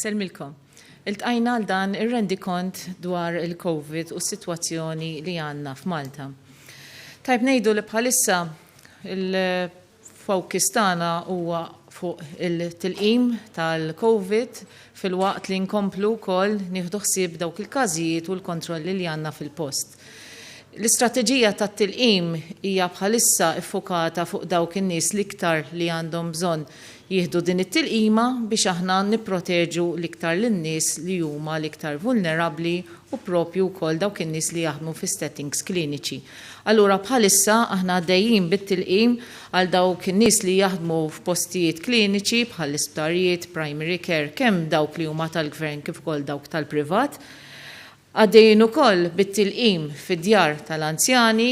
Insellmilkom. Iltqajna għal dan ir-rendikont dwar il-Covid u s-sitwazzjoni li għandna f'Malta. Tajb ngħidu li bħalissa il-focus tagħna huwa fuq il-tilqim tal-Covid filwaqt li nkomplu wkoll nieħdu ħsieb dawk il-każijiet u l-kontrolli li għandna fil-post. L-istrateġija tat-tilqim hija bħalissa ffukata fuq dawk in-nies l-iktar li għandhom bżonn jieħdu din it-tilqima biex aħna nipproteġu l-iktar lin-nies li huma l-iktar vulnerabbli u proprju wkoll dawk in-nies li jaħdmu fi settings kliniċi. Allura bħalissa aħna għaddejjin bit-tilqim għal dawk in-nies li jaħdmu f'postijiet kliniċi bħall-isptarijiet, primary care, kemm dawk li huma tal-Gvern kif ukoll dawk tal-privat. Għaddejjin ukoll bit-tilqim fid-djar tal-anzjani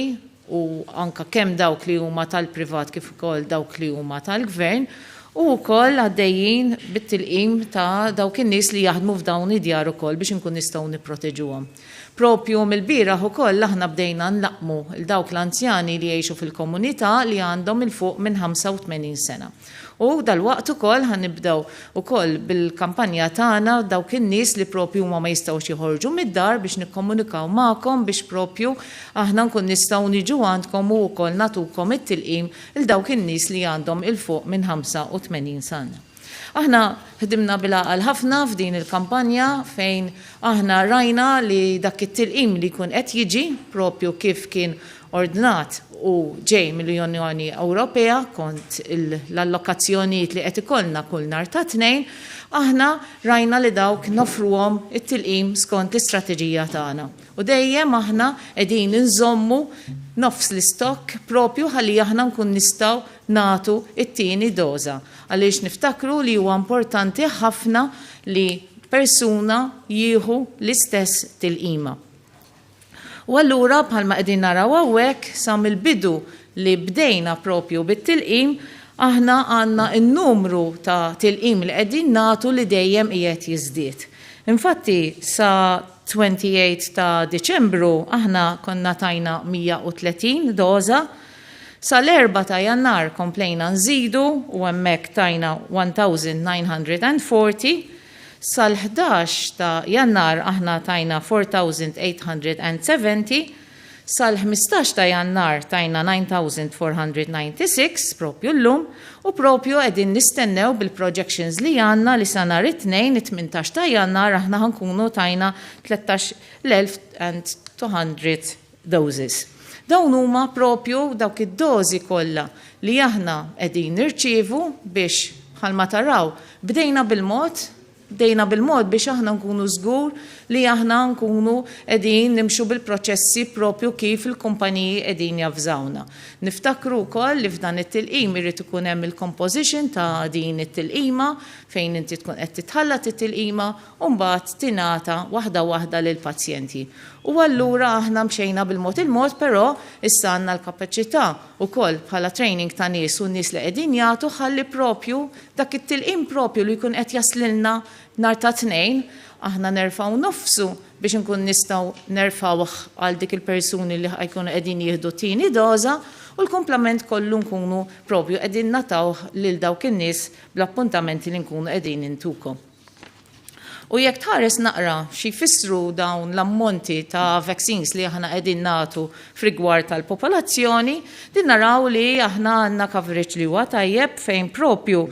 u anke kemm dawk li huma tal-privat kif ukoll dawk li huma tal-Gvern u wkoll għaddejjin bit-tilqim ta' dawk in-nies li jaħdmu f'dawn id-djar ukoll biex inkun nistgħu nipproteġuhom. Proprju mill-bieraħ ukoll aħna bdejna nlaqqmu 'l dawk l-anzjani li jgħixu fil-komunità li għandhom 'il fuq minn 85 sena. U dalwaqt ukoll ħa nibdew ukoll bil-kampanja tagħna dawk in-nies li propju huma ma jistgħux joħorġu mid-dar biex nikkomunikaw magħkom biex propju aħna nkun nistgħu niġu għandkom u wkoll nagħtukom it-tilqim 'il dawk in-nies li għandhom 'il fuq minn 85 sana. Aħna ħdimna bil-għaqal ħafna f'din il-kampanja fejn aħna rajna li dak it-tilqim li jkun qed jiġi propju kif kien ordnat u ġej mill-Unjoni Ewropea kont l-allokazzjonijiet li qed ikollna kull nhar ta' Tnejn, aħna rajna li dawk noffruhom it-tilqim skont l-istrateġija tagħna. U dejjem aħna qegħdin inżommu nofs l-istokk propju ħalli aħna nkun nistgħu nagħtu t-tieni doża għaliex niftakru li huwa importanti ħafna li persuna jieħu l-istess tilqima. U allura bħalma qegħdin naraw hawnhekk sa mill-bidu li bdejna propju bit-tilqim, aħna għandna n-numru ta' tilqim li qegħdin nagħtu li dejjem qiegħed jiżdied. Infatti sa 28 ta' Diċembru aħna konna tajna 130 doża, sal-4 ta' Jannar komplejna nżidu u hemmhekk tajna 1940, Sal-11 ta' Jannar aħna tajna 4,870, sal-15 ta' Jannar tajna 9,496, propju llum, u propju qegħdin nistennew bil-projections li għandna li sa nhar it-Tnejn, it-18 ta' Jannar aħna ħa nkunu tajna 13,200 doses. Dawn huma propju dawk id-dożi kollha li aħna qegħdin nirċievu biex bħalma taraw bdejna bil-mod, bdejna bil-mod biex aħna nkunu żgur li aħna nkunu qegħdin nimxu bil-proċessi propju kif il-kumpaniji qegħdin javżawna. Niftakru wkoll li f'dan it-tilqim irid ikun hemm il-composition ta' din it-tilqima fejn inti tkun qed titħallat it-tilqima u mbagħad tingħata waħda waħda lill-pazjenti. U allura aħna mxejna bil-mod il-mod però issa għandna l-kapaċità wkoll bħala training ta' nies u n-nies li qegħdin jagħtu ħalli propju dak it-tilqim propju li jkun qed jaslilna nhar ta' Tnejn aħna nerfgħu nofsu biex inkun nistgħu nerfgħuh għal dik il-persuni li ħa jkunu qegħdin jieħdu t-tieni doża u l-kumplament kollu nkunu propju qegħdin nagħtawh lil dawk in-nies bl-appuntamenti li nkunu qegħdin intukom. U jekk tħares naqra xi jfissru dawn l-ammonti ta' vaccines li aħna qegħdin nagħtu f'rigward tal-popolazzjoni, din naraw li aħna għandna coverage li huwa tajjeb fejn propju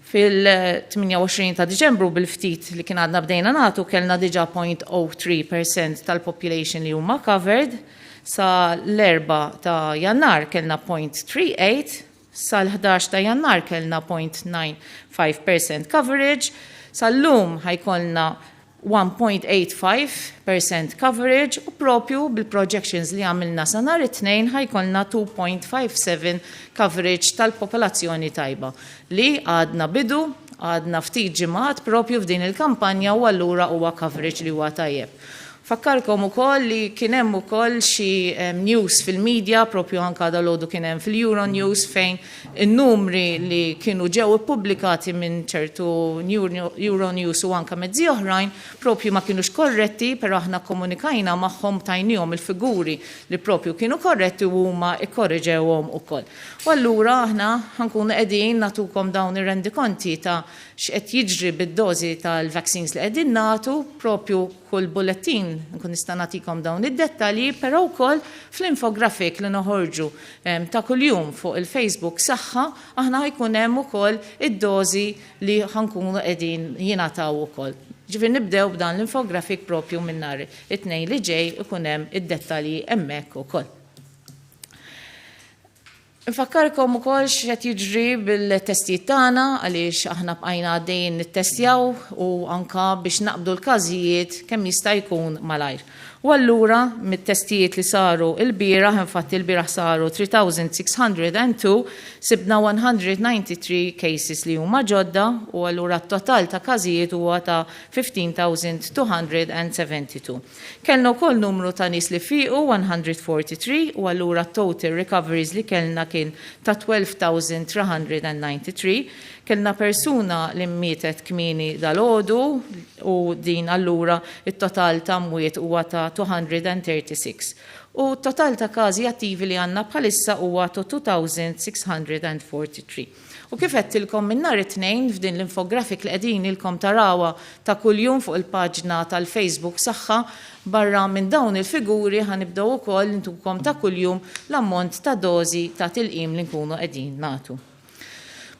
fil-28 ta' Diċembru bil-ftit li kien għadna bdejna nagħtu kellna diġà 0.03% tal-population li huma covered, sa l-4 ta' Jannar kellna 0.38, Sal-11 ta' Jannar kellna 0.95% coverage, sal-lum ħa jkollna 1.85% coverage u propju bil-projections li għamilna sa nhar it-Tnejn ħa jkollna 2.57 coverage tal-popolazzjoni tajba li għadna bidu, għadna ftit ġimgħat propju f'din il-kampanja u allura huwa coverage li huwa tajjeb. Fakkarkom ukoll li kien hemm ukoll xi news fil-media, propju anka dalgħodu kien hemm fil-Euronews fejn in-numri li kienu ġew ippubblikati minn ċertu Euronews u anka mezzi oħrajn propju ma kinux korretti, però aħna kkomunikajna magħhom, tajniehom il-figuri li propju kienu korretti u huma kkorreġewhom ukoll. U allura aħna ħa nkunu qegħdin nagħtukom dawn ir-rendikonti ta' x'qed jiġri bid-dożi tal-vaccines li qegħdin nagħtu, propju kull bullettin nkun nista' nagħtikom dawn id-dettalji, però wkoll fl-infographic li noħorġu ta' kuljum fuq il-Facebook Saħħa, aħna ħa jkun hemm ukoll id-dożi li ħa nkunu qegħdin jingħataw ukoll. Ġifieri nibdew b'dan l-infographic propju minn nhar it-Tnejn li ġej, ikun hemm id-dettalji hemmhekk ukoll. Infakkarkom ukoll x'qed jiġri bil-testijiet tagħna għaliex aħna bqajna għaddejjin nittestjaw u anka biex naqbdu l-każijiet kemm jista' jkun malajr. U allura mit-testijiet li saru lbieraħ, infatti lbieraħ saru 3602, sibna 193 cases li huma ġodda u allura t-total ta' każijiet huwa ta' 15,272. Kellna wkoll numru ta' nies li fiequ, 143, u allura t-total recoveries li kellna kien ta' 12,393. Kellna persuna li mietet kmieni dalgħodu u din allura t-total ta' mwiet huwa ta' 236. U t-total ta' każi attivi li għandna bħalissa huwa ta' 2,643. U kif għedtilkom minn nhar it-Tnejn f'din l-infographic li qegħdin ilkom tarawha ta' kuljum fuq il-paġna tal-Facebook Saħħa, barra minn dawn il-figuri ħa nibdew ukoll intukom ta' kuljum l-ammont ta' dożi ta' tilqim li nkunu qegħdin nagħtu.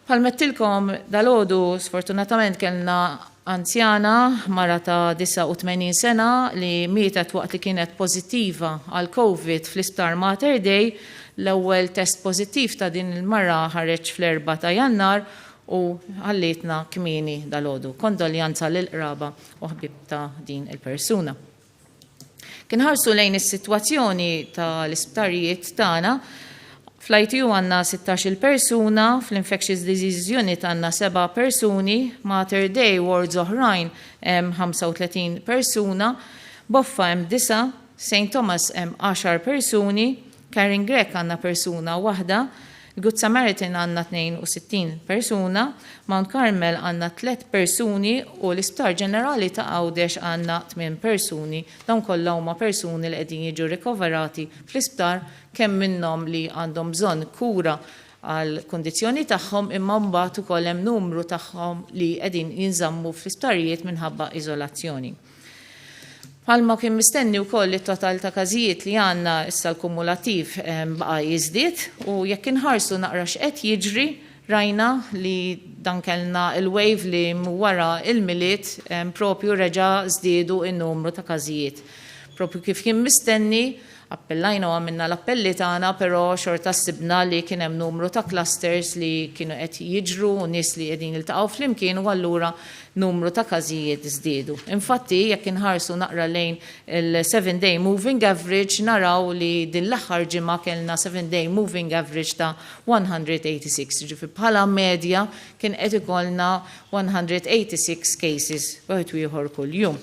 Bħalma għedtilkom dalgħodu sfortunatament kellna anzjana, mara ta' 89 sena li mietet waqt li kienet pożittiva għal Covid fl-Isptar Mater Dei. L-ewwel test pożittiv ta' din il-mara ħareġ fl-erbgħa ta' Jannar u ħallietna kmieni dalgħodu. Kondoljanza lill-qraba u ħbieb ta' din il-persuna. Kien ħarsu lejn is-sitwazzjoni tal-isptarijiet tagħna, fl-ITU għandna 16-il persuna, fl-Infectious Diseases Unit għandna seba' persuni, Mater Dei wards oħrajn hemm 35 persuna, Boffa hemm disa', St Thomas hemm għaxar persuni, Karen Grech għandna persuna waħda, Good Samaritan għandna 62 persuna, Mount Carmel għandna tlett persuni u l-Isptar Ġenerali ta' Għawdex għandna tmien persuni. Dawn kollha huma persuni li qegħdin jiġu rikoverati fl-isptar kemm minnhom li għandhom bżonn kura għall-kundizzjoni tagħhom imma mbagħad ukoll hemm numru tagħhom li qegħdin jinżammu fl-isptarijiet minħabba iżolazzjoni. Bħalma kien mistenni wkoll it-total ta' każijiet li għandna issa l-kumulattiv baqa' jiżdied u jekk inħarsu naqra x'qed jiġri rajna li dan kellna l-wave li wara l-Milied propju reġa' żdiedu n-numru ta' każijiet. Propju kif kien mistenni, Appellajna u għamilna l-appelli tagħna però xorta sibna li kien hemm numru ta' clusters li kienu qed jiġru u nies li qegħdin jiltaqgħu flimkien u allura numru ta' każijiet żdiedu. Infatti jekk inħarsu naqra lejn il-seven day moving average naraw li din l-aħħar ġimgħa kellna seven day moving average ta' 186, jiġifieri bħala medja kien qed ikollna 186 cases wieħed u ieħor kuljum.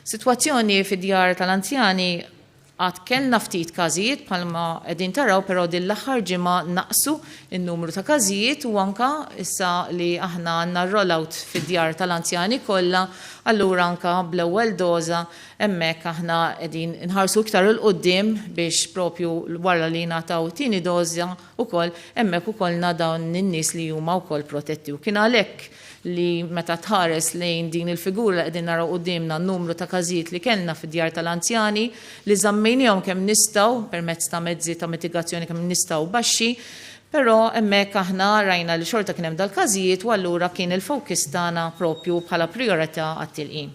Sitwazzjoni fid-djar tal-anzjani għad kellna ftit każijiet bħalma qegħdin taraw però din l-aħħar ġimgħa naqsu n-numru ta' każijiet u anka issa li aħna għandna r-rollout fid-djar tal-anzjani kollha allura anka bl-ewwel doża hemmhekk aħna qegħdin inħarsu iktar 'il quddiem biex propju wara li jingħataw it-tieni doża wkoll hemmhekk ukollna dawn in-nies li huma wkoll protetti u kien għalhekk li meta tħares lejn din il-figura li qegħdin naraw quddiemna n-numru ta' każijiet li kellna fid-djar tal-anzjani li żammejniehom kemm nistgħu permezz ta' mezzi ta' mitigazzjoni kemm nistgħu baxxi, però hemmhekk aħna rajna li xorta kien hemm dal-każijiet u allura kien il-focus tagħna propju bħala prijorità għat-tilqim.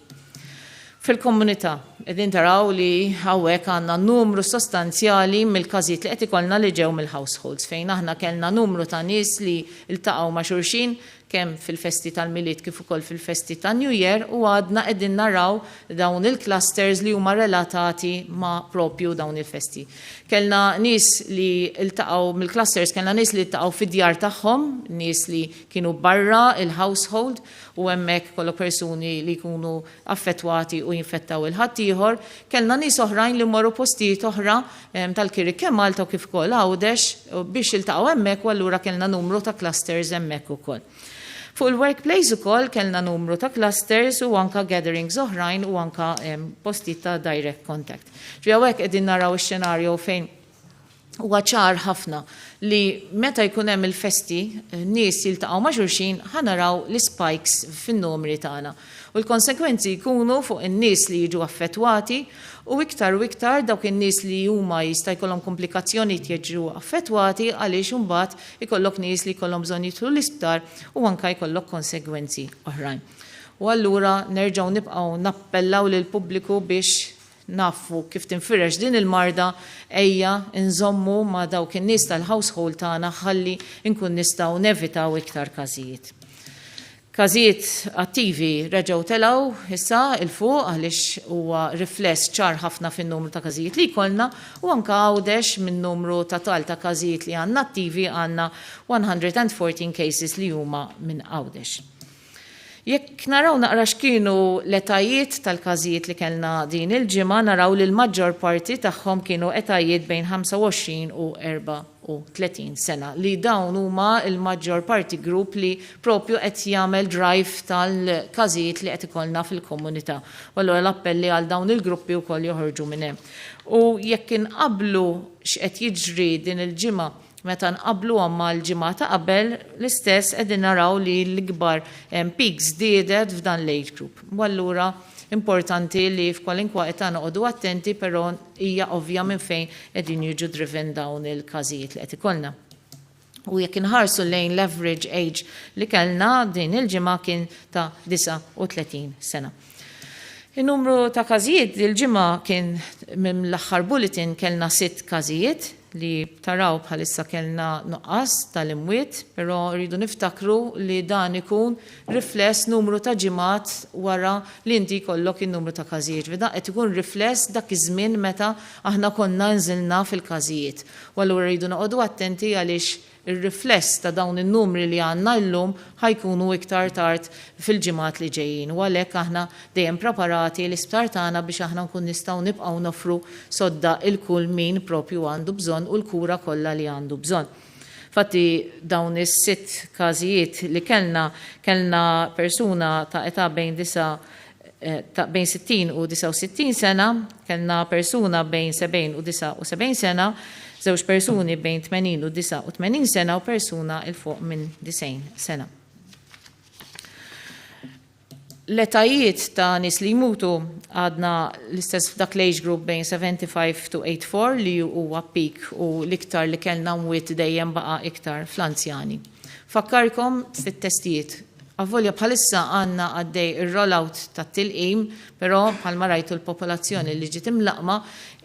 Fil-komunità, qegħdin taraw li hawnhekk għandna numru sostanzjali mill-każijiet li qed ikollna li ġew mill-households fejn aħna kellna numru ta' nies li ltaqgħu ma' xulxin. kemm fil-festi tal-Milied kif ukoll fil-festi tan-New Year u għadna qegħdin naraw dawn il-clusters li huma relatati ma' propju dawn il-festi. Kellna nies li ltaqgħu mill-clusters, kellna nies li ltaqgħu fid-djar tagħhom, nies li kienu barra il-household u hemmhekk kollok persuni li jkunu affettwati u jinfettaw il-ħaddieħor. Kellna nies oħrajn li morru postijiet oħra tal-kiri kemm Malta u kif ukoll Għawdex biex iltaqgħu hemmhekk u allura kellna numru ta' clusters hemmhekk ukoll. Fuq il-workplace ukoll kellna numru ta' clusters u anka gatherings oħrajn u anka postijiet ta' direct contact. Ġifieri hawnhekk qegħdin naraw ix-xenarju fejn huwa ċar ħafna li meta jkun hemm il-festi, nies jiltaqgħu ma' xulxin, ħa naraw l-ispikes fin-numri tagħna. U l-konsekwenzi jkunu fuq in-nies li jiġu affettwati u iktar u iktar dawk in-nies li huma jista' jkollhom komplikazzjonijiet jiġu affettwati għaliex imbagħad ikollok nies li jkollhom bżonn jidħlu l-isptar u anke jkollok konsegwenzi oħrajn. U allura nerġgħu nibqgħu nappellaw lill-pubbliku biex nafu kif tinfirex din il-marda, ejja nżommu ma' dawk in-nies tal-household tagħna ħalli nkun nistgħu nevitaw iktar każijiet. Każijiet attivi reġgħu telgħu issa 'l fuq għaliex huwa rifless ċar ħafna fin-numru ta' każijiet li jkollna u anke Għawdex min-numru total ta' każijiet li għandna attivi għandna 114 cases li huma minn Għawdex. Jekk naraw naqra x'kienu l-etajiet tal-każijiet li kellna din il-ġimgħa, naraw li l-maġġor parti tagħhom kienu etajiet bejn 25 u 34 sena, li dawn huma l-maġġor parti grupp li propju qed jagħmel drive tal-każijiet li qed ikollna fil-komunità. U allura l-appelli għal dawn il-gruppi wkoll joħorġu minn hemm. U jekk inqabblu x'qed jiġri din il-ġimgħa meta nqabbluhom mal-ġimgħa ta' qabel, l-istess qegħdin naraw li l-ikbar peak żdiedet f'dan l-age group. U allura importanti li f'kwalinkwa età noqogħdu attenti, però hija ovvja minn fejn qegħdin jiġu driven dawn il-każijiet li qed ikollna. U jekk inħarsu lejn l-average age li kellna din il-ġimgħa kien ta' 39 sena. Il-numru ta' każijiet il-ġimgħa kien, minn l-aħħar bulletin kellna sitt każijiet li taraw bħalissa kellna nuqqas tal-imwiet, però rridu niftakru li dan ikun rifless numru ta' ġimgħat wara li inti jkollok in-numru ta' każijiet. Dan qed ikun rifless dak iż-żmien meta aħna konna nżilna fil-każijiet. U allura rridu noqogħdu attenti għaliex ir-rifless ta' dawn in-numri li għandna llum ħa jkunu iktar tard fil-ġimgħat li ġejjin. U għalhekk aħna dejjem preparati l-isptar tagħna biex aħna nkun nistgħu nibqgħu noffru sodda 'l kull min propju għandu bżonn u l-kura kollha li għandu bżonn. Fatti dawn is-sitt każijiet li kellna, kellna persuna ta' età bejn disa' ta' bejn 60 u 69 sena, kellna persuna bejn 70 u 79 sena, żewġ persuni bejn 80 u 89 sena u persuna 'il fuq minn 90 sena. L-etajiet ta' nies li jmutu għadna l-istess f'dak l-age group bejn 75 to 84 li huwa peak u l-iktar li kellna mwiet dejjem baqa' iktar fl-anzjani. Fakkarkom fit-testijiet. Avolja bħalissa għandna għaddej ir-rollout tat-tilqim, però bħalma rajtu l-popolazzjoni li ġiet imlaqqma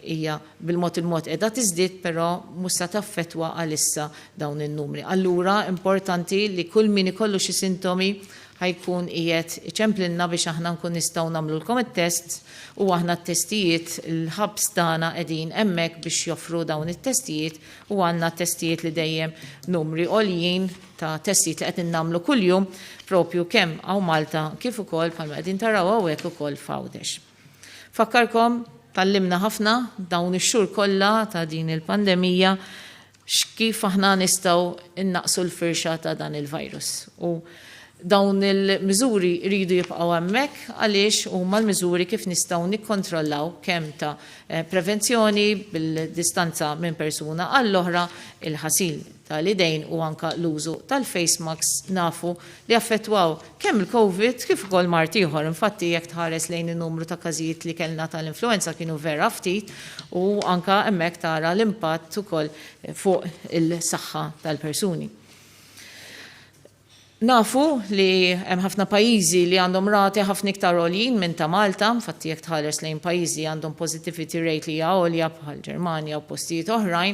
hija bil-mod il-mod qiegħda tiżdied, però mhux sa taffettwa għalissa dawn in-numri. Allura importanti li kull min ikollu xi sintomi ħa jkun qiegħed iċemplilna biex aħna nkun nistgħu nagħmlulkom it-test u aħna t-testijiet, il-hubs tagħna qegħdin hemmhekk biex joffru dawn it-testijiet u għandna testijiet li dejjem numri għoljin ta' testijiet li qed nagħmlu kuljum propju kemm hawn Malta kif ukoll bħalma qegħdin taraw hawnhekk ukoll f'Għawdex. Fakkarkom tgħallimna ħafna dawn ix-xhur kollha ta' din il-pandemija x'kif aħna nistgħu innaqsu l-firxa ta' dan il-virus. U dawn il-miżuri jridu jibqgħu hemmhekk għaliex huma l-miżuri kif nistgħu nikkontrollaw kemm ta' prevenzjoni bil-distanza minn persuna għall-oħra, il-ħasil tal-idejn u anka l-użu tal-face masks nafu li affettwaw kemm il-Covid kif ukoll mard ieħor. Infatti jekk tħares lejn in-numru ta' każijiet li kellna tal-influenza kienu vera ftit u anka hemmhekk tara l-impatt ukoll fuq il-saħħa tal-persuni. Nafu li hemm ħafna pajjiżi li għandhom rati ħafna iktar għoljin minn ta' Malta, infatti jekk tħares lejn pajjiżi li għandhom positivity rate li hija għolja bħal Ġermanja u postijiet oħrajn,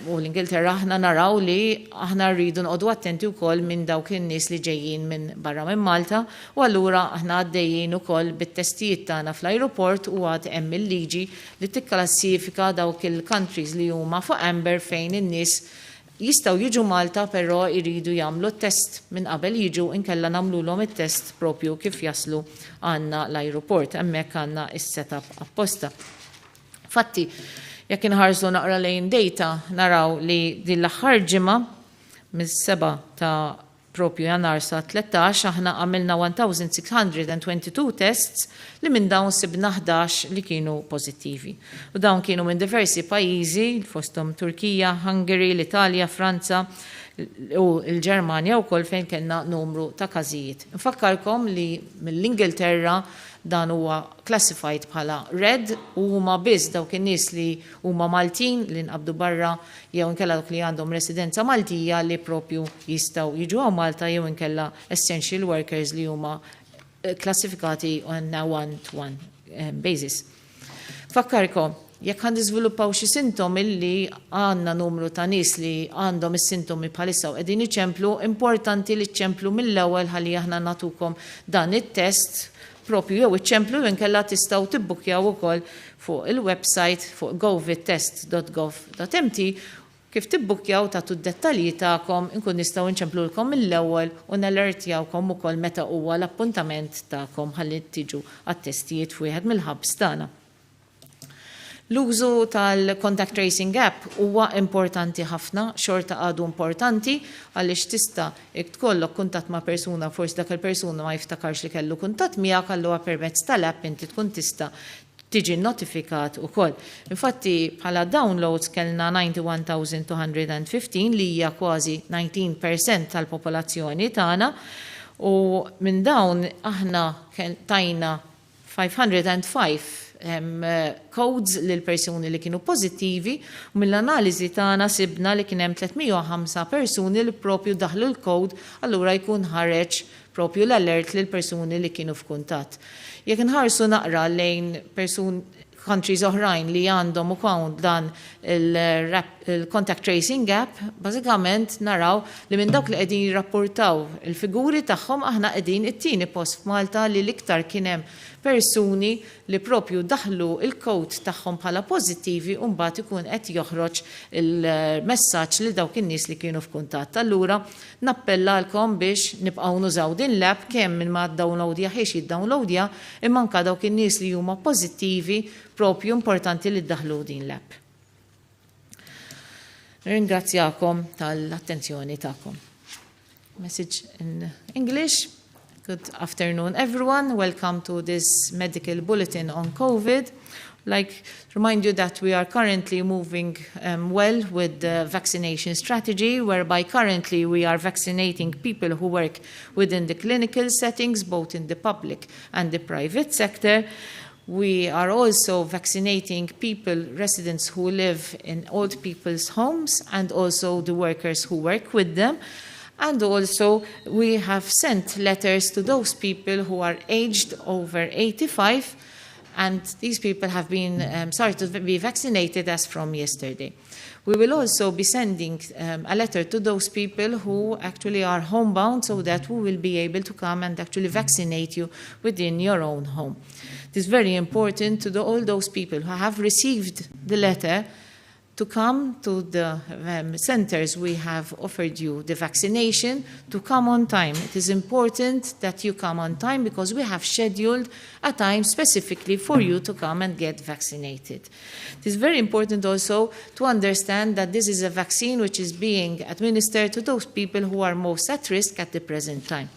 u l-Ingilterra, aħna naraw li aħna rridu noqogħdu attenti wkoll minn dawk in-nies li ġejjin minn barra minn Malta u allura aħna għaddejjin ukoll bit-testijiet tagħna fl-ajruport u għad hemm il-liġi li tikklassifika dawk il-countries li huma fuq amber fejn in-nies jistgħu jiġu Malta, però jridu jagħmlu test minn qabel jiġu, inkella nagħmlulhom it-test propju kif jaslu għandna l-ajruport. Hemmhekk għandna is-setup apposta. Fatti, jekk inħarsu naqra lejn data, naraw li din l-aħħar ġimgħa, mis-7 ta' propju Jannar sa 13, aħna għamilna 1622 tests li minn dawn sibna 11 li kienu pozittivi. U dawn kienu minn diversi pajjiżi, fosthom Turkija, Hungary, l-Italja, Franza u l-Ġermanja wkoll, fejn kellna numru ta' każijiet. Nfakkarkom li mill-Ingilterra dan huwa classified bħala red u huma biss dawk in-nies li huma Maltin li nqabdu barra jew inkella dawk li għandhom residenza Maltija li propju jistgħu jiġu hawn Malta, jew inkella essential workers li huma klassifikati on a one-to-one basis. Fakkarkom, jekk ħa niżviluppaw xi sintomi, li għandna numru ta' nies li għandhom is-sintomi bħalissa u qegħdin iċemplu, importanti li ċemplu mill-ewwel ħalli aħna nagħtukom dan it-test propju, jew iċemplu inkella tistgħu tibbukjaw ukoll fuq il-website fuq covidtest.gov.mt. Kif tibbukjaw, tagħtu d-dettalji tagħkom, inkun nistgħu nċemplulkom mill-ewwel u nalertjawkom ukoll meta huwa l-appuntament tagħkom ħalli tiġu għat-testijiet f'wieħed mill-hubs tagħna. L-użu tal-contact tracing app huwa importanti ħafna, xorta għadu importanti, għaliex tista' tkollok kuntatt ma' persuna, forsi dak il-persuna ma jiftakarx li kellu kuntatt miegħek, allura permezz tal-app inti tkun tista' tiġi notifikat ukoll. Infatti, bħala downloads kellna 91,215, li hija kważi 19% tal-popolazzjoni tagħna, u minn dawn aħna tajna 505 codes lil persuni li kienu pozittivi u mill-analiżi tagħna sibna li kien hemm 305 persuni li propju daħlu l-code, allura jkun ħareġ propju l-alert lil persuni li kienu f'kuntatt. Jekk nħarsu naqra lejn person countries oħrajn li għandhom ukoll dan il-contact tracing app, bażikament naraw li minn dawk li qegħdin jirrapportaw il-figuri tagħhom, aħna qegħdin it-tieni post f'Malta li l-iktar kien hemm persuni li propju daħlu il-code tagħhom bħala pożittivi u mbagħad ikun qed joħroġ il-messaġġ li dawk in-nies li kienu f'kuntatt. Allura nappellalkom biex nibqgħu nużaw din l-app, kemm min ma downloadjahiex jiddownloadja, imma anka dawk in-nies li huma pożittivi, propju importanti li ddaħlu din l-app. Ringrazzjakom tal-attenzjoni tagħkom. Message in English. Good afternoon, everyone. Welcome to this medical bulletin on COVID. Like to remind you that we are currently moving well with the vaccination strategy, whereby currently we are vaccinating people who work within the clinical settings, both in the public and the private sector. We are also vaccinating people, residents who live in old people's homes and also the workers who work with them. And also we have sent letters to those people who are aged over 85, and these people have been started to be vaccinated as from yesterday. We will also be sending a letter to those people who actually are homebound so that we will be able to come and actually vaccinate you within your own home. It is very important to all those people who have received the letter to come to the centers we have offered you the vaccination, to come on time. It is important that you come on time because we have scheduled a time specifically for you to come and get vaccinated. It is very important also to understand that this is a vaccine which is being administered to those people who are most at risk at the present time.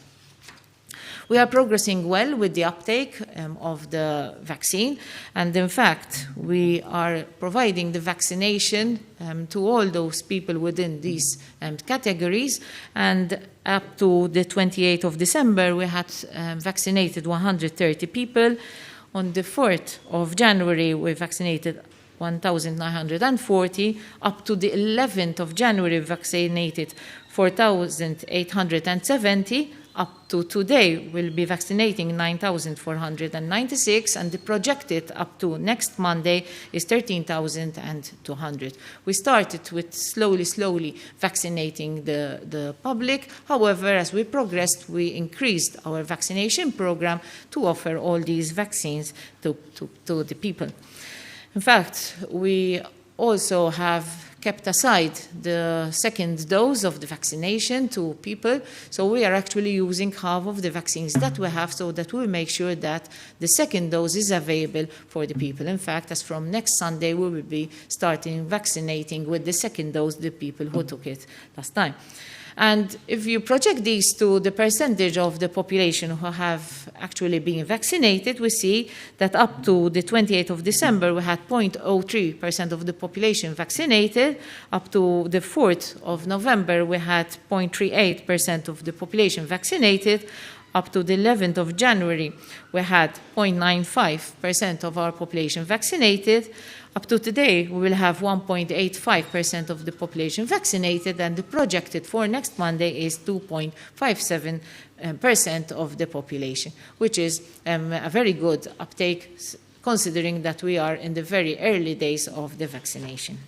We are progressing well with the uptake of the vaccine, and in fact, we are providing the vaccination to all those people within these categories. And up to the 28th of December, we had vaccinated 130 people. On the 4th of January, we vaccinated 1,940. Up to the 11th of January, vaccinated. 4,870. Up to today, we'll be vaccinating 9,496, and the projected up to next Monday is 13,200. We started with slowly, slowly vaccinating the public. However, as we progressed, we increased our vaccination program to offer all these vaccines to the people. In fact, we also have kept aside the second dose of the vaccination to people. So we are actually using half of the vaccines that we have so that we make sure that the second dose is available for the people. In fact, as from next Sunday, we will be starting vaccinating with the second dose the people who took it last time. And if you project these to the percentage of the population who have actually been vaccinated, we see that up to the 28th of December, we had 0.03% of the population vaccinated. Up to the 4th of November, we had 0.38% of the population vaccinated. Up to the 11th of January, we had 0.95% of our population vaccinated. Up to today, we will have 1.85% of the population vaccinated, and the projected for next Monday is 2.57% of the population, which is a very good uptake considering that we are in the very early days of the vaccination.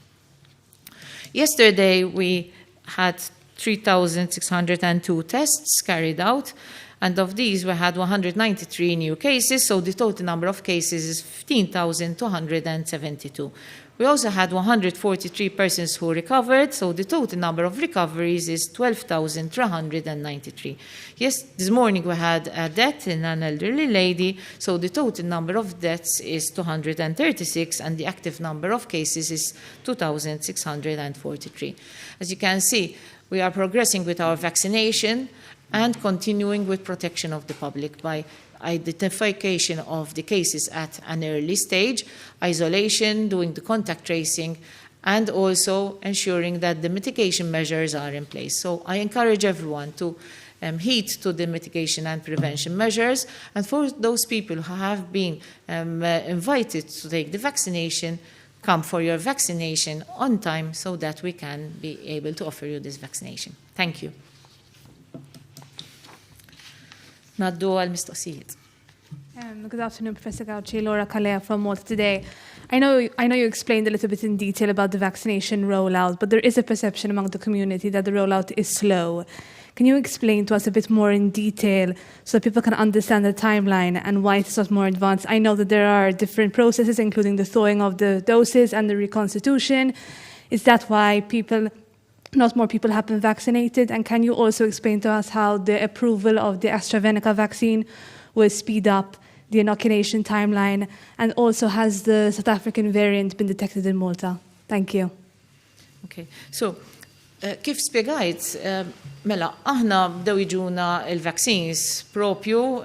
Yesterday, we had 3,602 tests carried out, and of these we had 193 new cases, so the total number of cases is 15,272. We also had 143 persons who recovered, so the total number of recoveries is 12,393. Yes, this morning we had a death in an elderly lady, so the total number of deaths is 236 and the active number of cases is 2,643. As you can see, we are progressing with our vaccination and continuing with protection of the public by identification of the cases at an early stage, isolation, doing the contact tracing, and also ensuring that the mitigation measures are in place. So I encourage everyone to heed to the mitigation and prevention measures, and for those people who have been invited to take the vaccination, come for your vaccination on time so that we can be able to offer you this vaccination. Thank you. Ngħaddu għal-mistoqsijiet. Good afternoon, Professor Gauci. Laura Calleja from Malta Today. I know you explained a little bit in detail about the vaccination rollout, but there is a perception among the community that the rollout is slow. Can you explain to us a bit more in detail so that people can understand the timeline and why it's not more advanced? I know that there are different processes, including the thawing of the doses and the reconstitution. Is that why not more people have been vaccinated? And can you also explain to us how the approval of the AstraZeneca vaccine will speed up the inoculation timeline? And also, has the South African variant been detected in Malta? Thank you. Okay, so kif spiegajt, mela, aħna bdew jiġuna il-vaccines propju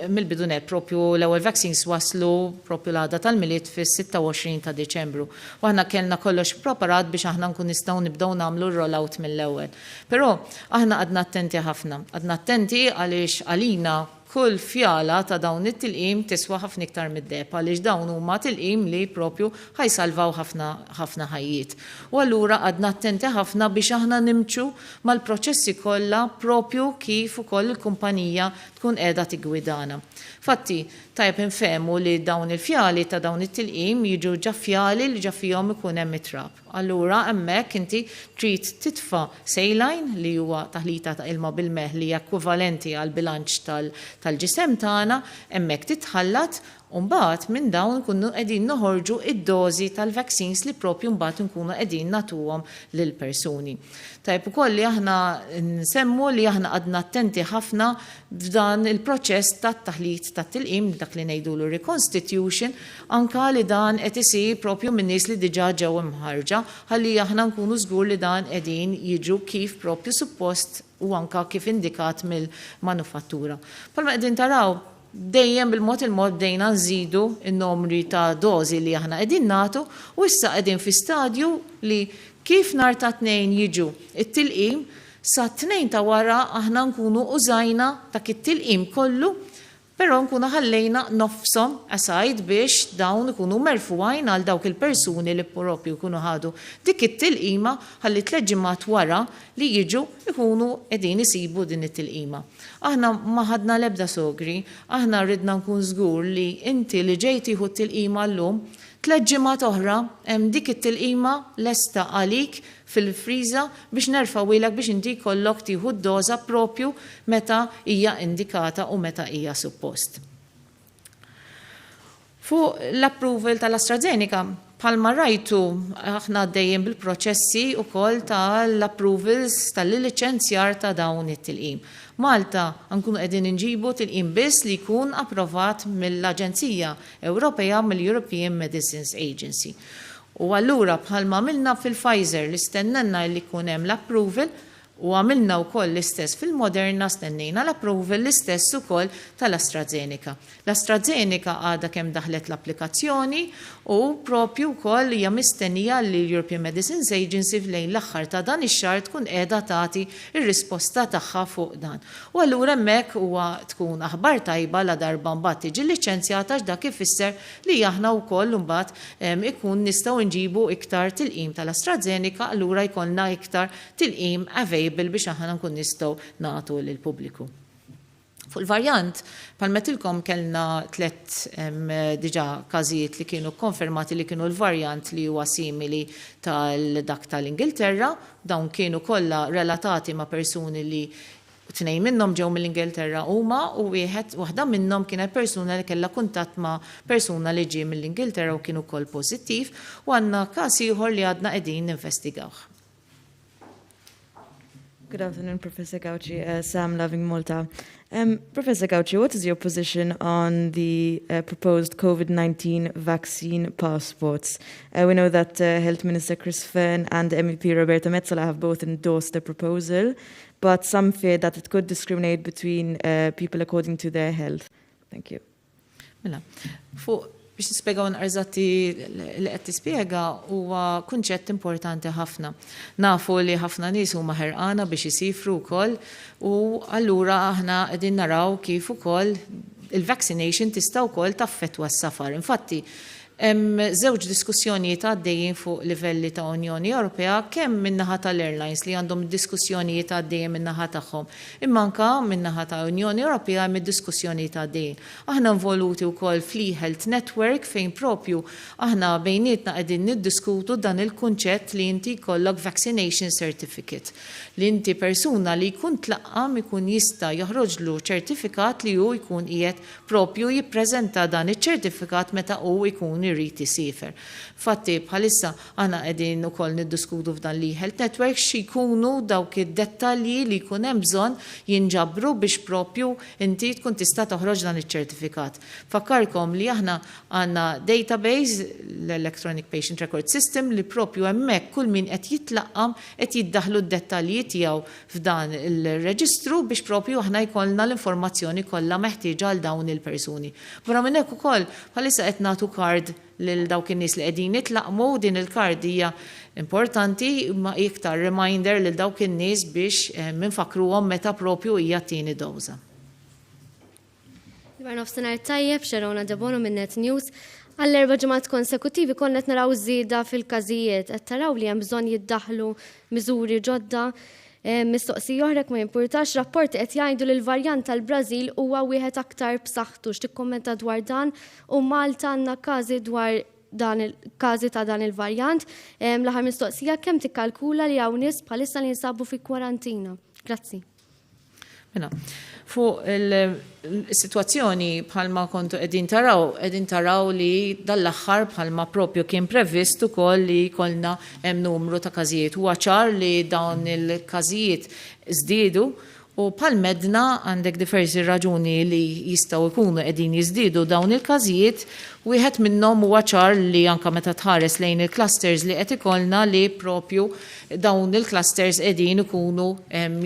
mill-bidu nett, propju l-ewwel vaccines waslu propju l-għada tal-Milied fis-26 ta' Deċembru. U aħna kellna kollox preparat biex aħna nkun nistgħu nibdew nagħmlu r-rollout mill-ewwel. Però aħna qgħadna attenti ħafna. Qgħadna attenti għaliex għalina kull fjala ta' dawn it-tilqim tiswa ħafna iktar mid-deheb għaliex dawn huma tilqim li propju ħa jsalvaw ħafna ħafna ħajjiet. U allura qgħadna attenti ħafna biex aħna nimxu mal-proċessi kollha propju kif ukoll il-kumpanija tkun qiegħda tiggwidana. Fatti, tajjeb infehmu li dawn il-fjali ta' dawn it-tilqim jiġu ġa fjali li ġa fihom ikun hemm it-trab. Allura hemmhekk inti trid titfa' saline, li huwa taħlita ta' ilma bil-melħ li hija ekwivalenti għal bilanċ tal-ġisem tagħna, hemmhekk titħallat u mbagħad minn dawn nkunu qegħdin noħorġu id-dożi tal-vaccines li propju mbagħad nkunu qegħdin nagħtuhom lill-persuni. Tajjeb ukoll li aħna nsemmu li aħna qgħadna attenti ħafna f'dan il-proċess tat-taħlit tat-tilqim, dak li ngħidulu reconstitution, anka li dan qed isir propju minn nies li diġà ġew imħarġa, ħalli aħna nkunu żgur li dan qegħdin jiġu kif propju suppost u anka kif indikat mill-manufattura. Bħalma qegħdin taraw, dejjem bil-mod il-mod bdejna nżidu n-numri ta' dożi li aħna qegħdin nagħtu u issa qegħdin fi stadju li kif nhar ta' Tnejn jiġu it-tilqim, sa Tnejn ta' wara aħna nkunu użajna dak it-tilqim kollu. Però nkunu ħallejna nofshom aside biex dawn ikunu merfugħin għal dawk il-persuni li propju jkunu ħadu dik it-tilqima ħalli tlett ġimgħat wara li jiġu jkunu qegħdin isibu din it-tilqima. Aħna ma ħadna l-ebda sogri, aħna ridna nkun żgur li inti li ġej tieħu t-tilqima llum, tlett ġimgħat oħra hemm dik it-tilqima lesta għalik fil-friża biex nerfgħuhielek biex inti jkollok tieħu d-doża propju meta hija indikata u meta hija suppost. Fuq l-approval tal-AstraZeneca, bħalma rajtu aħna għaddejjin bil-proċessi wkoll tal-approvals tal-liċenzjar ta' dawn it-tilqim. Malta nkunu qegħdin inġibu tilqim biss li jkun approvat mill-Aġenzija Ewropea mill-European Medicines Agency. U allura bħalma għamilna fil-Pfizer li stennenna li jkun hemm l-approval u għamilna wkoll l-istess fil-Moderna stennejna l-approval l-istess ukoll tal-AstraZeneca. L-AstraZeneca għadha kemm daħlet l-applikazzjoni u propju wkoll hija mistennija li l-European Medicines Agency lejn l-aħħar ta' dan ix-xahar tkun qiegħda tagħti r-risposta tagħha fuq dan. U allura hemmhekk huwa tkun aħbar tajba ladarba mbagħad tiġi liċenzjata għax dak ifisser li aħna wkoll imbagħad ikun nistgħu nġibu iktar tilqim tal-AstraZeneca allura jkollna iktar tilqim available biex aħna nkun nistgħu nagħtu lill-pubbliku. Fuq il-varjant, bħalma għedtilkom kellna tlett diġà każijiet li kienu kkonfermati li kienu l-varjant li huwa simili tal dak tal-Ingilterra, dawn kienu kollha relatati ma' persuni li Tnejn minnhom ġew mill-Ingilterra huma u wieħed, waħda minnhom kienet persuna li kellha kuntatt ma' persuna li ġie mill-Ingilterra u kien ukoll pożittiv u għandna każ ieħor li għadna qegħdin ninvestigawh. Good afternoon, Professor Gauci. Uh, Sam Loving Malta. Um, Professor Gauci, what is your position on the uh, proposed COVID-19 vaccine passports? Uh, we know that uh, Health Minister Chris Fearne and MEP Roberta Metsola have both endorsed the proposal, but some fear that it could discriminate between uh, people according to their health. Thank you. Mela, fuq biex nispjegaw nqarżatti li qed tispjega huwa kunċett importanti ħafna. Nafu li ħafna nies huma ħerqana biex isifru wkoll u allura aħna qegħdin naraw kif ukoll il-vaccination tista' wkoll taffettwa s-safar. Infatti, Hemm żewġ diskussjonijiet għaddejjin fuq livelli ta' Unjoni Ewropea kemm min-naħa tal-airlines li għandhom id-diskussjonijiet għaddejjin min-naħa tagħhom, imma anke min-naħa ta' Unjoni Ewropea hemm id-diskussjonijiet għaddejjin. Aħna involuti wkoll fl-eHealth Network fejn propju aħna bejnietna qegħdin niddiskutu dan il-kunċett li inti jkollok vaccination certificate, li inti persuna li jkun tlaqqam ikun jista' joħroġlu ċertifikat li hu jkun qiegħed proprju jippreżenta dan iċ-ċertifikat meta hu jkun irid isiefer. Infatti, bħalissa aħna qegħdin ukoll niddiskutu f'dan l-eHealth Network xi jkunu dawk id-dettalji li jkun hemm bżonn jinġabru biex proprju inti tkun tista' toħroġ dan iċ-ċertifikat. Nfakkarkom li aħna għandna database, l-Electronic Patient Record System, li proprju hemmhekk kull min qed jitlaqqam qed jiddaħħlu d-dettalji tiegħu f'dan il-reġistru biex proprju aħna jkollna l-informazzjoni kollha meħtieġa għal dawn il-persuni. Barra minn hekk ukoll bħalissa qed nagħtu card lil dawk in-nies li qegħdin jitlaqqmu, din il-card hija importanti imma hi iktar reminder lil dawk in-nies biex infakkruhom meta proprju hija t-tieni doża. Dwar nofsinhar tajjeb, Sharona Debono minn Net News. Għall-erba' ġimgħat konsekuttivi konna qed naraw żieda fil-każijiet, qed taraw li hemm bżonn jiddaħħlu miżuri ġodda. Eh, mistoqsija oħra ma jimpurtax, rapporti qed jgħidu li l-varjant tal-Brażil huwa wieħed aktar b'saħħtu. X'tikkummenta dwar dan u Malta għandna każi dwar dan il-każi ta' dan il-varjant. Eh, l-aħħar mistoqsija kemm tikkalkula li hawn nies bħalissa li jinsabu fi kwarantina? Grazzi. Mela, fuq il-situazzjoni bħalma kontu qegħdin taraw, qegħdin taraw li dal-aħħar bħalma propju kien previst ukoll li jkollna hemm numru ta' każijiet. Huwa ċar li dawn il-każijiet żdiedu u bħal medna għandek diversi raġuni li jistgħu jkunu qegħdin jiżdiedu dawn il-każijiet. Wieħed minnhom huwa ċar li anke meta tħares lejn il-clusters li qed ikollna li propju dawn il-clusters qegħdin ikunu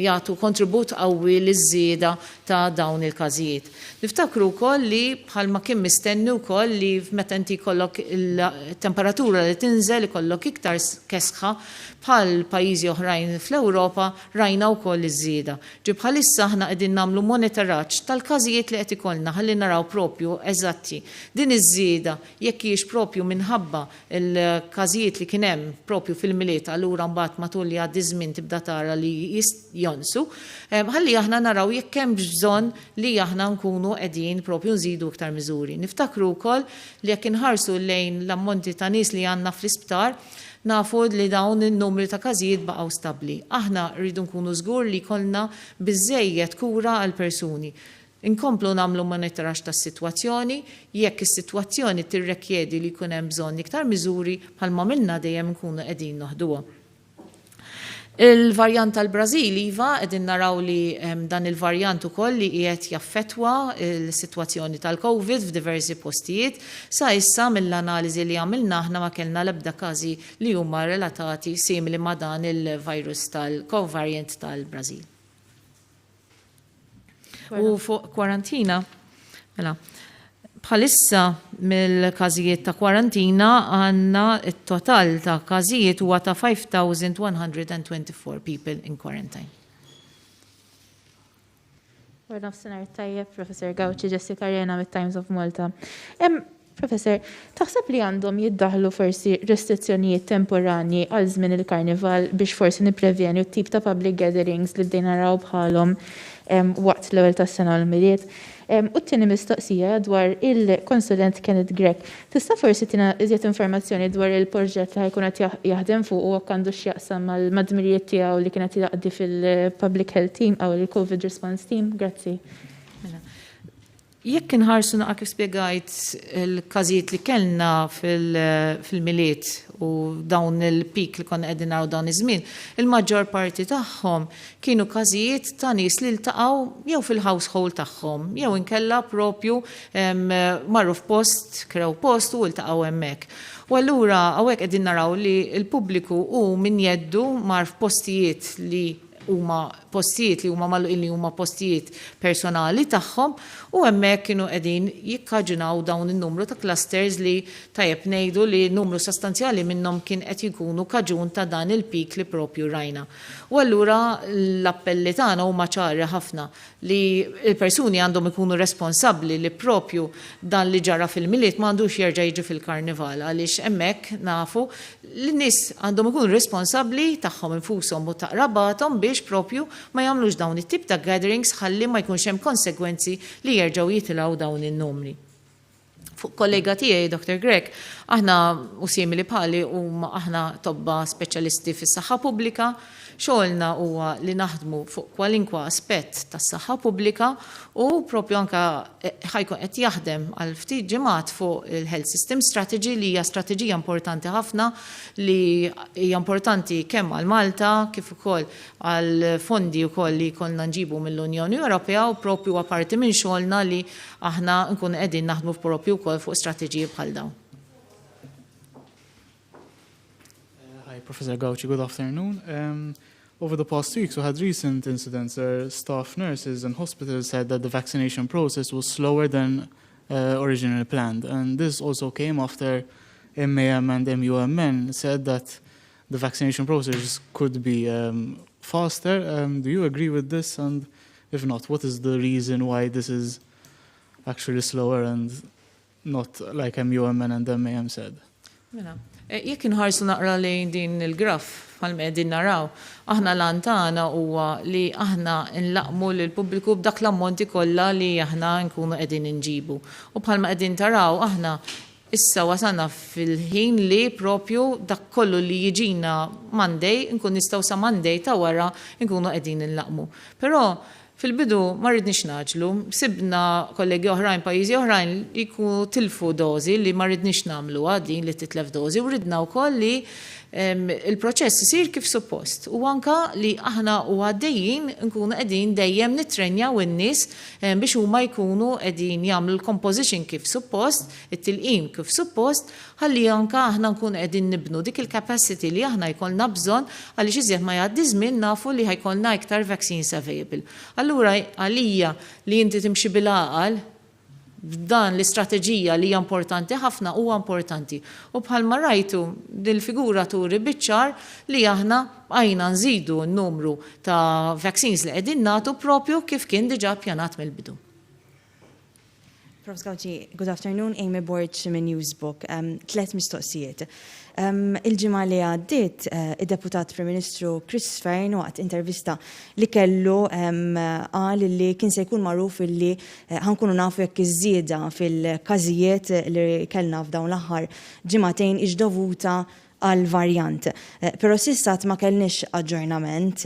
jagħtu kontribut qawwi liż-żieda ta' dawn il-każijiet. Niftakru wkoll li bħalma kien mistenni wkoll li meta inti jkollok il-temperatura li tinżel ikollok iktar kesħa bħal pajjiżi oħrajn fl-Ewropa rajna wkoll iż-żieda. Ġi bħalissa aħna qegħdin nagħmlu monitoraġġ tal-każijiet li qed ikollna ħalli naraw propju eżatti din iż-żieda jekk hijiex propju minħabba l-każijiet li kien hemm propju fil-Milied allura mbagħad matul li jgħaddi ż-żmien tibda tara li jonqsu, ħalli aħna naraw jekk hemmx bżonn li aħna nkunu qegħdin propju nżidu iktar miżuri. Niftakru wkoll li jekk inħarsu lejn l-ammonti ta' nies li għandna fl-isptar, nafu li dawn in-numri ta' każijiet baqgħu stabbli. Aħna rridu nkunu żgur li jkollna biżżejjed kura għall-persuni. Inkomplu nagħmlu monitoraġġ tas-sitwazzjoni, jekk is-sitwazzjoni tirrekjedi li jkun hemm bżonn iktar miżuri, bħalma għamilna dejjem nkunu qegħdin noħduhom. Il-varjant tal-Brażil, iva, qegħdin naraw li dan il-varjant ukoll li qiegħed jaffettwa l-sitwazzjoni tal-Covid f'diversi postijiet. Sa issa mill-analiżi li għamilna aħna ma kellna l-ebda każi li huma relatati simili ma' dan il-virus tal-covariant tal-Brażil. U fuq kwarantina, mela, bħalissa mill-każijiet ta' kwarantina għandna it-total ta' każijiet huwa ta' 5,124 people in quarantine. Wara nofsinhar tajjeb, Professor Gauci, Jessica Arena mit-Times of Malta. Professor, taħseb li għandhom jiddaħlu forsi restrizzjonijiet temporanji għal żmien il-karnival biex forsi nipprevjenu t-tip ta' public gatherings li bdejna naraw bħalhom waqt l-ewwel tas-sena u l-Milied? U t-tieni mistoqsija dwar il-konsulent Kenneth Grech. Tista' forsi tina iżjed informazzjoni dwar il-proġett li ħa jkun qed jaħdem fuq u jekk għandux x'jaqsam mad-dmirijiet tiegħu li kien qed jaqdi fil-Public Health Team aw il-Covid Response Team? Grazzi. Mela, jekk inħarsu naqa kif spjegajt il-każijiet li kellna fil-Milied u dawn il-peak li konna qegħdin naraw dawn iż-żmien, il-maġġor parti tagħhom kienu każijiet ta' nies li ltaqgħu jew fil-household tagħhom jew inkella propju marru f'post, krew post u ltaqgħu hemmhekk. U allura hawnhekk qegħdin naraw li l-pubbliku hu min jeddu mar f'postijiet li huma postijiet li huma magħluqin li huma postijiet personali tagħhom u hemmhekk kienu qegħdin jikkaġunaw dawn in-numru ta' clusters li tajjeb ngħidu li numru sostanzjali minnhom kien qed jkunu kaġun ta' dan il-peak li propju rajna. U allura l-appelli tagħna huma ċari ħafna li l-persuni għandhom ikunu responsabbli li propju dan li ġara fil-Milied ma għandux jerġa' jiġi fil-Karnival għaliex hemmhekk nafu li n-nies għandhom ikunu responsabbli tagħhom infushom u ta' qrabathom biex propju ma jagħmlux dawn it-tip ta' gatherings ħalli ma jkunx hemm konsegwenzi li jerġgħu jitilgħu dawn in-numri. Fuq kollega tiegħi, Dr. Grech, aħna u simili bħali huma aħna tobba speċjalisti fis-saħħa pubblika, xogħolna huwa li naħdmu fuq kwalinkwa aspett tas-saħħa pubblika u propju anka ħa jkun qed jaħdem għal ftit ġimgħat fuq il-Health System Strategy li hija strateġija importanti ħafna li hija importanti kemm għal Malta kif ukoll għal fondi wkoll li jkollna nġibu mill-Unjoni Ewropea u propju huwa parti minn xogħolna li aħna nkunu qegħdin naħdmu propju wkoll fuq strateġiji bħal dawn. Hi, Professor Gauci, good afternoon. Over the past weeks, we had recent incidents where staff nurses and hospitals said that the vaccination process was slower than originally planned. And this also came after MAM and MUMN said that the vaccination process could be faster. Do you agree with this? And if not, what is the reason why this is actually slower and not like MUMN and MAM said? Mela, jekk inħarsu naqra lejn din il-graf bħalma qegħdin naraw, aħna l-għan tagħna huwa li aħna nlaqmu lill-pubbliku b'dak l-ammonti kollha li aħna nkunu qegħdin inġibu. U bħalma qegħdin taraw aħna issa wasalna fil-ħin li propju dak kollu li jiġina Monday nkun nistgħu sa Monday ta' wara nkunu qegħdin inlaqmu. Però fil-bidu ma ridniex ngħaġġlu, sibna kollegi oħrajn, pajjiżi oħrajn li jkunu tilfu dozi li ma ridniex nagħmluha din li titlef dozi u ridna wkoll li Il-proċess isir kif suppost u anka li aħna u għaddejjin nkunu qegħdin dejjem nittrenjaw in-nies biex huma jkunu qegħdin jagħmlu l-composition kif suppost, it-tilqim kif suppost, ħalli anka aħna nkunu qegħdin nibnu dik il-capacity li aħna jkollna bżonn għaliex iżjed ma jgħaddi żmien nafu li ħa jkollna iktar vaccines available. Allura għalija li inti timxi bil-għaqal f'dan l-istrateġija li hija importanti ħafna huwa importanti. U bħalma rajtu dil-figura turi biċ-ċar li aħna bqajna nżidu n-numru ta' vaccines li qegħdin nagħtu propju kif kien diġà ppjanat mill-bidu. Prof. Gauci, good afternoon, Amy Borg minn Newsbook. Tlet mistoqsijiet. Il-ġimgħa li għaddiet, id-Deputat Prim Ministru Chris Fearne waqt intervista li kellu qal li kien se jkun magħruf illi ħa nkunu nafu jekk iż-żieda fil-każijiet li kellna f'dawn l-aħħar ġimagħtejn hix dovuta għall-varjant. Però s'issa għad ma kellniex aġġornament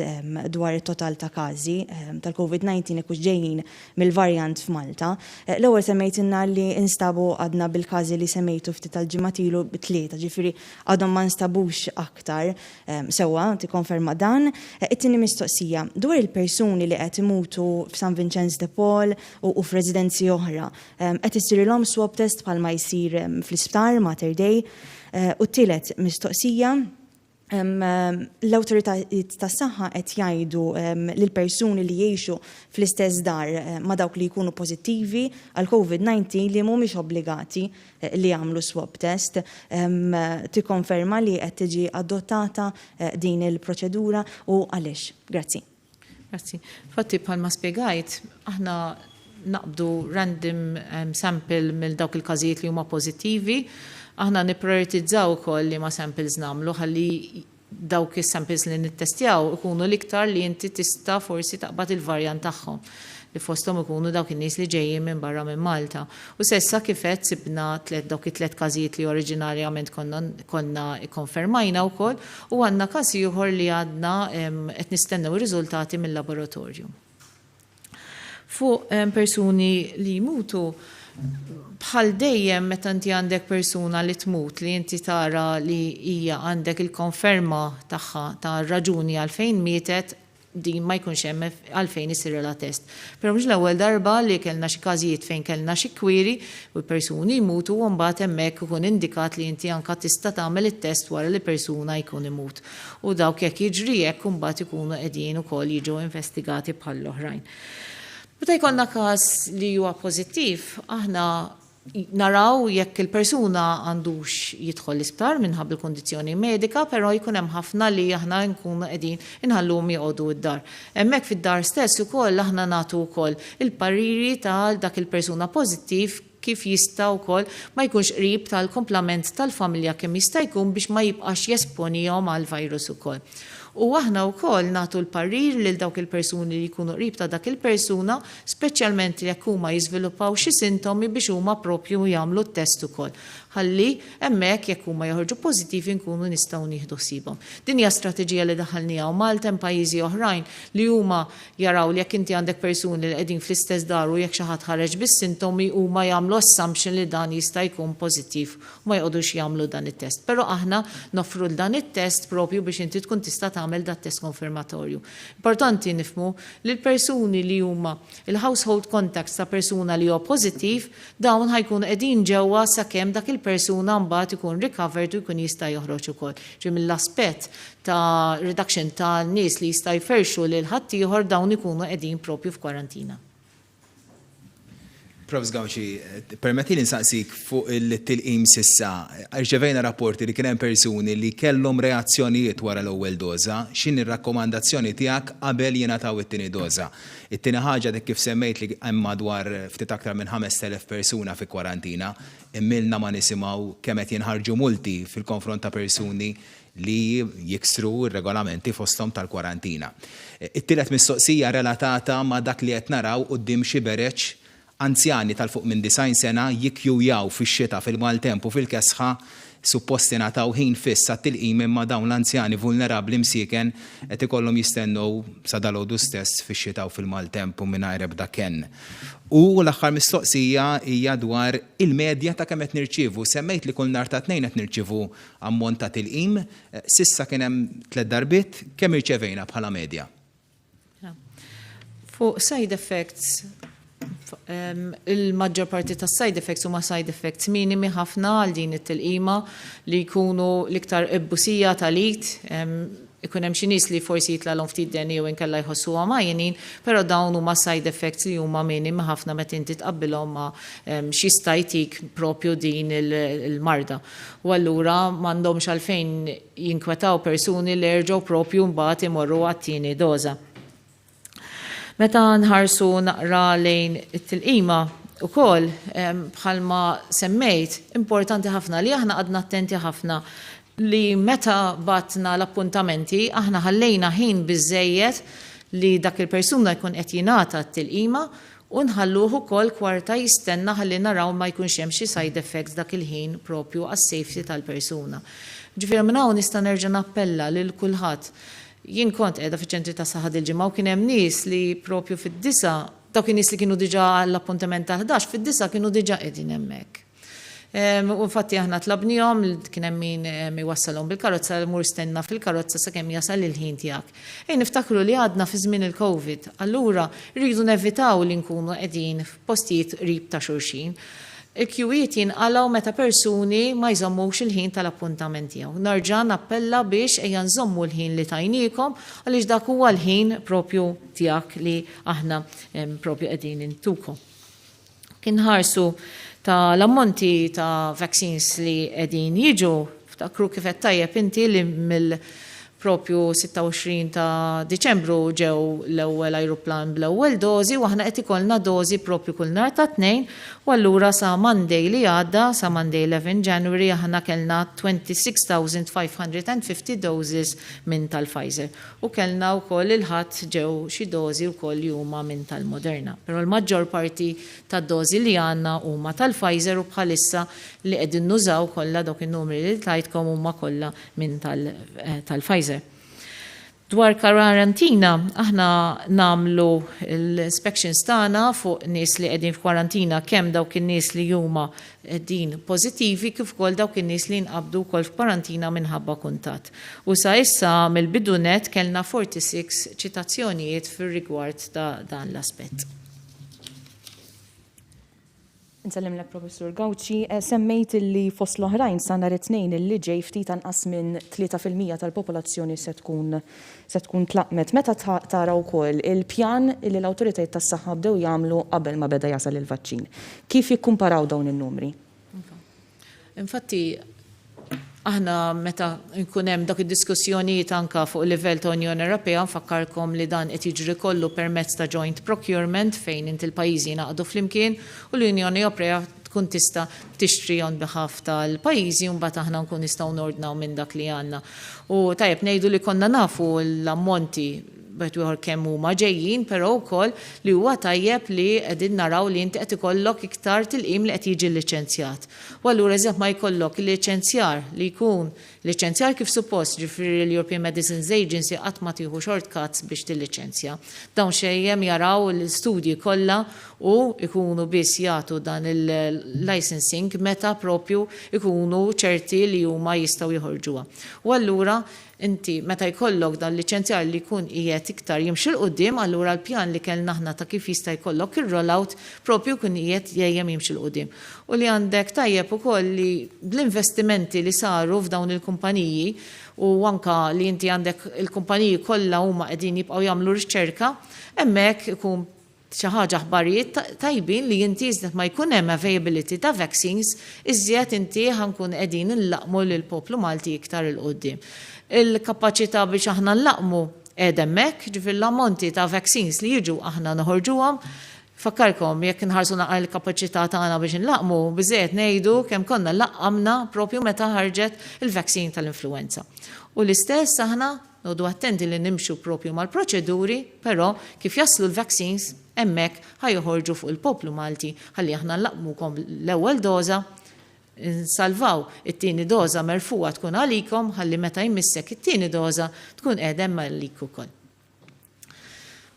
dwar it-total ta' każi tal-Covid-19 jekk hux ġejjin mill-varjant f'Malta. L-ewwel semmejtilna li nstabu għadna bil-każi li semmejtu ftit tal-ġimgħat ilu tlieta, ġifieri għadhom ma nstabux aktar. Sewwa, tikkonferma dan. It-tieni mistoqsija, dwar il-persuni li qed imutu f'San Vinċenz de Paul u f'residenzi oħra, Qed issirilhom swab test bħalma jsir fl-isptar Mater Dei? U t-tielet mistoqsija, l-awtoritajiet tas-saħħa qed jgħidu lill-persuni li jgħixu fl-istess dar ma' dawk li jkunu pożittivi għall-Covid-19 li mhumiex obbligati li jagħmlu swab test. Tikkonferma li qed tiġi adottata din il-proċedura u għaliex? Grazzi. Grazzi. Infatti bħalma spjegajt, aħna naqbdu random sample mill dawk il-każijiet li huma pożittivi. Aħna nipprioritizzaw ukoll liema samples nagħmlu ħalli dawk is-samples li nittestjaw ikunu l-iktar li inti tista' forsi taqbad il-varjant tagħhom li fosthom ikunu dawk in-nies li ġejjin minn barra minn Malta. U s'issa kif għedt sibna tliet dawk it-tliet każijiet li oriġinarjament konna konna ikkonfermajna wkoll u għandna każ ieħor li għadna qed nistennew ir-riżultati mil-laboratorju. Fuq persuni li jmutu, bħal dejjem meta inti għandek persuna li tmut li inti tara li hija għandek il-konferma tagħha ta' raġuni għalfejn mietet, din ma jkunx hemm għalfejn isirilha test. Però mhux l-ewwel darba li kellna xi każijiet fejn kellna xi kwiri u persuni jmutu u mbagħad hemmhekk ikun indikat li inti anke tista' tagħmel it-test wara li persuna jkun imut. U dawk jekk jiġri hekk imbagħad ikunu qegħdin ukoll jiġu investigati bħall-oħrajn. Meta jkollna każ li huwa pożittiv, aħna naraw jekk il-persuna għandux jidħol l-isptar minħabba l-kundizzjoni medika, però jkun hemm ħafna li aħna nkunu qegħdin inħalluhom joqogħdu d-dar. Hemmhekk fid-dar stess ukoll aħna nagħtu wkoll il-pariri ta' dak il-persuna pożittiv kif jista' wkoll ma jkunx qrib tal-kumplament tal-familja kemm jista' jkun biex ma jibqax jesponihom għall-virus ukoll. U aħna wkoll nagħtu l-parir lil dawk il-persuni li jkunu qrib ta' dak il-persuna, speċjalment jekk huma jiżviluppaw xi sintomi biex huma proprju jagħmlu t-test ukoll. Ħalli hemmhekk jekk huma joħorġu pożittivi nkunu nistgħu nieħdu ħsiebhom. Din hija strateġija li daħħalniha hawn Malta hemm pajjiżi oħrajn li huma jaraw li jekk inti għandek persuni li qegħdin fl-istess dar u jekk xi ħadd ħareġ bis-sintomi huma jagħmlu assumption li dan jista' jkun pożittiv u ma joqogħdux jagħmlu dan it-test. Però aħna noffru dan it-test proprju biex inti tkun tista' tagħmel dat-test konfermatorju. Importanti nifhmu li l-persuni li huma il-household contacts ta' persuna li huwa pożittiv, dawn ħa jkunu qegħdin ġewwa sakemm dak il-persuna mbagħad ikun recovered u jkun jista' joħroġ ukoll. Ġifieri mill-aspett ta' reduction ta' nies li jista' jferrxu lil ħaddieħor dawn ikunu qegħdin proprju f'kwarantina. Profs Gauci, permettili nsaqsik fuq il-tilqim s'issa. Rċevejna rapporti li kien hemm persuni li kellhom reazzjonijiet wara l-ewwel doża. X'inhi r-rakkomandazzjoni tiegħek qabel jingħataw it-tieni doża? It-tieni ħaġa dik kif semmejt li hemm madwar ftit aktar minn 5,000 persuna fi kwarantina. Imma ilna ma nisimgħu kemm qed jinħarġu multi fil-konfront ta' persuni li jiksru r-regolamenti fosthom tal-kwarantina. It-tielet mistoqsija relatata ma' dak li qed naraw quddiem xi bereġ, anzjani tal fuq minn 90 sena jikkjujaw fix-xita, fil-maltemp u fil-kesħa Suppost ingħataw ħin fiss għat-tilqim imma dawn l-anzjani vulnerabbli msieken qed ikollhom jistennew sa dalgħodu stess fix-xita u fil-maltemp u mingħajr ebda kenn. U l-aħħar mistoqsija hija dwar il-medja ta' kemm qed nirċievu. Semmejt li kull nhar ta' Tnejn qed nirċievu ammont ta' tilqim. S'issa kien hemm tlett darbiet, kemm irċevejna bħala medja? Fuq side effects, il-maġġor parti tas side effects huma side effects minimi ħafna għal din it-tilqima li jkunu l-iktar ibbusija tal-id, ikun hemm xi nies li forsi jitlagħlhom ftit deni jew inkella jħossuhom għajjenin, però dawn huma side effects li huma minimi ħafna meta inti tqabbilhom ma' x'jista' jtik propju din il-marda. U allura m'għandhomx għalfejn jinkwetaw persuni li jerġgħu propju mbagħad imorru għat-tieni doża. Meta nħarsu naqra lejn it-tilqima ukoll, bħalma semmejt, importanti ħafna li aħna qgħadna attenti ħafna li meta bgħatna l-appuntamenti aħna ħallejna ħin biżżejjed li dak il-persuna jkun qed jingħata t-tilqima U nħalluh ukoll kwarta jistenna ħalli naraw ma jkunx hemm xi side effects dak il-ħin propju għas-safety tal-persuna. Ġifieri minn hawn nista' nerġa' nappella lil kulħadd. Jien kont qiegħda fiċ-ċentri tas-saħħa dil-ġimgħa u kien hemm nies li propju fid-disgħa, dawk in-nies li kienu diġà għall-appuntament tal-ħdax, fid-disgħa kienu diġà qegħdin hemmhekk. U infatti aħna tlabnihom, kien hemm min iwassalhom bil-karozza, mur stenna fil-karozza sakemm jasal il-ħin tiegħek. Ejja niftakru li għadna fi żmien il-Covid, allura rridu nevitaw li nkunu qegħdin f'postijiet qrib ta' xulxin. Il-kjuwijiet jinqalgħu meta persuni ma jżommux il-ħin tal-appuntament tiegħu. Nerġa' nappella biex ejja nżommu l-ħin li tajniekom għaliex dak huwa l-ħin propju tiegħek li aħna propju qegħdin intukom. Kien ħarsu ta' l-ammonti ta' vaccines li qegħdin jiġu, ftakru kif għedt tajjeb inti li mill propju 26 ta' Diċembru ġew l-ewwel ajruplan bl-ewwel dożi u aħna qed ikollna dożi propju kull nhar ta' Tnejn u allura sa Monday li għadda, sa Monday 11 January aħna kellna 26,550 doses minn tal-Pfizer. U kellna wkoll il-Ħadd ġew xi dożi wkoll li huma minn tal-Moderna. Però l-maġġor parti tad-dożi li għandna huma tal-Pfizer u bħalissa li qegħdin nużaw kollha dawk in-numri li tajtkom huma kollha minn tal-Pfizer. Dwar kwarantina, aħna nagħmlu l-inspections tagħna fuq nies li qegħdin f'kwarantina kemm dawk in-nies li huma din pożittivi kif ukoll dawk in-nies li nqabdu wkoll f'kwarantina minħabba kuntatt. U sa issa mill-bidu nett kellna 46 ċitazzjonijiet fir-rigward ta' dan l-aspett. Insellimlek Professur Gauci. Semmejt illi fost l-oħrajn sa nhar it-Tnejn illi ġej ftit anqas minn 3% tal-popolazzjoni se tkun se tkun tlaqqmet. Meta tara wkoll il-pjan li l-awtoritajiet tas-saħħa bdew jagħmlu qabel ma beda jasal il-vaċċin, kif jikkumparaw dawn in-numri? Infatti, aħna meta jkun hemm dak id-diskussjonijiet anke fuq livell ta' Unjoni Ewropea, nfakkarkom li dan qed jiġri kollu permezz ta' joint procurement fejn inti l-pajjiżi jingħaqdu flimkien u l-Unjoni Ewropea tkun tista' tixtri on behalf tal-pajjiżi u mbagħad aħna nkun nistgħu nordnaw minn dak li għandna. U tajjeb ngħidu li konna nafu l-ammonti wieħed ieħor kemm huma ġejjin, però wkoll li huwa tajjeb li qegħdin naraw li inti qed ikollok iktar tilqim li qed jiġi liċenzjat. U allura eżatt ma jkollok il-liċenzjar li jkun liċenzjar kif suppost, ġifieri l-European Medicines Agency qatt ma tieħu shortcuts biex tilliċenzja. Dawn xejjem jaraw l-istudji kollha u jkunu biss jagħtu dan il-licensing meta propju jkunu ċerti li huma jistgħu joħorġuha. U allura inti meta jkollok dan liċenzjar li jkun qiegħed iktar jimxi 'l quddiem, allura l-pjan li kellna aħna ta' kif jista' jkollok ir-rollout propju jkun qiegħed dejjem jimxi 'l quddiem. U li għandek tajjeb ukoll li bl-investimenti li saru f'dawn il-kumpaniji u anka li inti għandek il-kumpaniji kollha huma qegħdin jibqgħu jagħmlu riċerka, hemmhekk ikun xi ħaġa aħbarijiet tajbin li inti iżjed ma jkun hemm availability ta' vaccines, iżjed inti ħa nkun qegħdin inlaqqmu lill-poplu Malti iktar 'il quddiem. Il-kapaċità biex aħna nlaqqmu qiegħda hemmhekk, ġifieri l-ammonti ta' vaccines li jiġu aħna noħorġuhom. Fakkarkom, jekk inħarsu naqra l-kapaċità tagħna biex inlaqqmu, biżżejjed ngħidu kemm konna laqqamna propju meta ħarġet il-vaccine tal-influwenza. U l-istess aħna Noqogħdu attenti li nimxu propju mal-proċeduri, però kif jaslu l-vaccines hemmhekk ħa joħorġu fuq il-poplu Malti ħalli aħna nlaqqmukom l-ewwel doża. Insalvaw it-tieni doża merfugħa tkun għalikom ħalli meta jmissek it-tieni doża tkun qiegħda hemm għalik ukoll.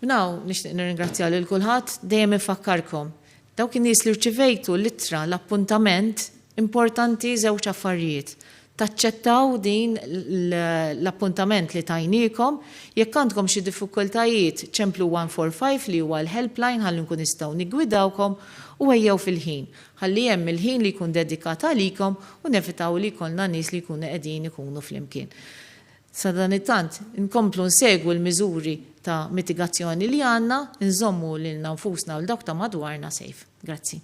Minn hawn nixtieq nirringrazzja lil kulħadd, dejjem infakkarkom. Dawk in-nies li rċivejtu l-ittra, l-appuntament, importanti żewġ affarijiet. Taċċettaw din l-appuntament li tajniekom, jekk għandkom xi diffikultajiet ċemplu 145 li huwa l-helpline ħalli nkun nistgħu niggwidawkom u ejjew fil-ħin. Ħalli hemm il-ħin li jkun dedikat għalikom u nevitaw li jkollna nies li jkunu qegħdin ikunu flimkien. Sadanittant, inkomplu nsegwu l-miżuri ta' mitigazzjoni li għandna, inżommu lilna nfusna u 'l dawk ta' madwarna safe. Grazzi.